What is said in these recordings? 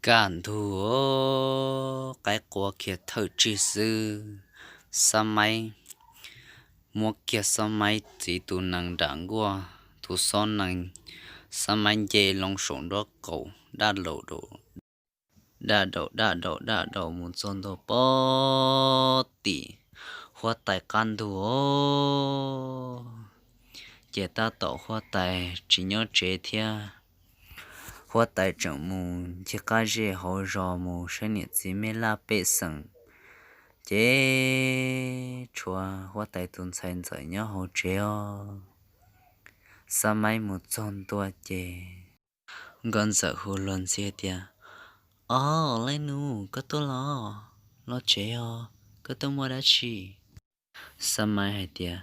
Kaj ntug, qaib qua kiag thawj tsig xwb, Xab Maib muab kiag Xab Maib txiv tus nees nram nkuaj, tus xob nees, Xab Maib nce loo saum nruab qaum, daj daum, daj daum, daj daum, daj daum mus txog ntua pob tim huab tais qab ntug. Ces tab tom huab tais tsis nyob tsev thiab, huab tais tseem mus ncig qab zej hauv zos mus saib niam txiv mej laj pej xeem, ces tshuav huab tais tus ntxhais ntxawm nyob hauv tsev os. Xab Maib mus txog ntua ces Nkauj Ntxawm hu luag ntxhi tias, Ob, leej nus, koj tuaj los? Los tsev os, koj tuaj muaj dab tsi? Xab Maib hais tias,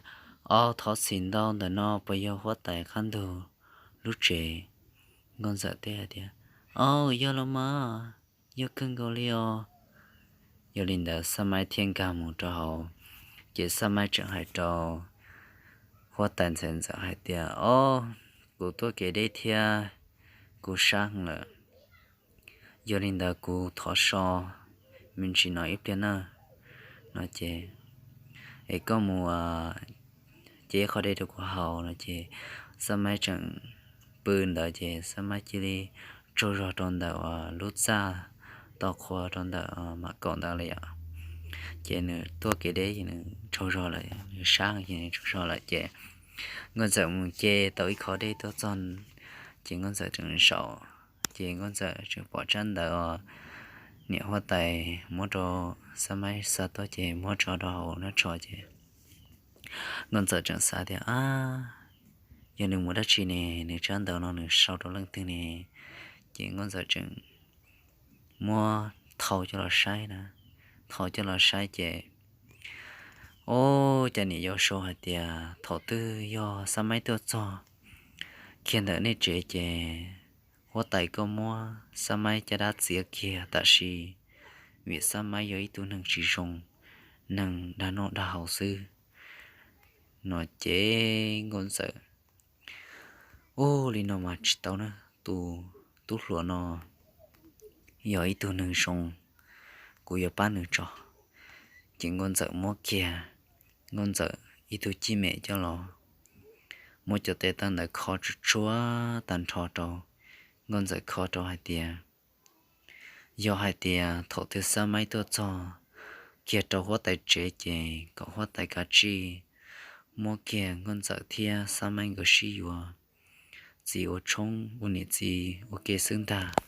Ob, thov txim ntau, ntawm no puas yog huab tais qab ntug lub tsev? Nkauj Ntxawm teb hais tias, Ob, yog los mas, yog kawg nkaus li os. Yog li ntawd Xab Maib thiaj nkag mus rau hauv, ces Xab Maib tseem hais rau huab tais ntxhais ntxawm hais tias, Ob, kuv tuaj kev deb thiab kuv sab lawm, yog li ntawd kuv thov so me ntsis no ib pliag nawb, no ces, Es koj mus cia ib qho dej rau kuv haus, no ces Xab Maib tseem pw ntawd ces Xab Maib cia li tsaug zog rau ntawm lub txaj, tau qhua rau ntawm mam kaum ntawd lawm yom. Ces nws tuaj kev deb ces nws tsaug zog lawm, nws sab ces nws tsaug zog lawm ces Nkauj Ntxawm mus ce tau ib qho dej tuaj txog, ces Nkauj Ntxawm tseem zaum, ces Nkauj Ntxawm tseem pom tsab ntawv uas niam huab tais muab rau Xab Maib xa tuaj ces muab tso rau hauv nab tso ces Nkauj Ntxawm tseem xav tias, Ab, yog nws mus dab tsi ne, nws tsab ntawv no nws sau rau leej twg ne? Ces Nkauj Ntxawm tseem muab thau coj los saib na, thau coj los saib ces, o, cas niam yau sau hais tias thaum twg yog Xab Maib tuaj txog kiag ntawm nej tsev ces huab tais koj muab Xab Maib caj dab txiav kiag tam sim, vim Xab Maib yog ib tug neeg tsis zoo, neeg dag noj dag haus xwb, no ces Nkauj Ntxawm, U, li no mas tsis tau na, tus tub hluas no yog ib tug neeg zoo, kuv yuav pab nws tso. Ces Nkauj Ntxawm muab kiag Nkauj Ntxawm ib tug cib mem coj los, muab cov tes taw ntawd kho tsuj tsuav tag nrho rau, Nkauj Ntxawm kho rau hais tias, yog hais tias thaum twg Xab Maib tuaj txog kiag rau huab tais tsev ces kom huab tais kav tsij muab kiag Nkauj Ntxawm thiab Xab Maib nkawd sib yuav txiv ua tshoob ua niam txiv ua ke xwb ntag.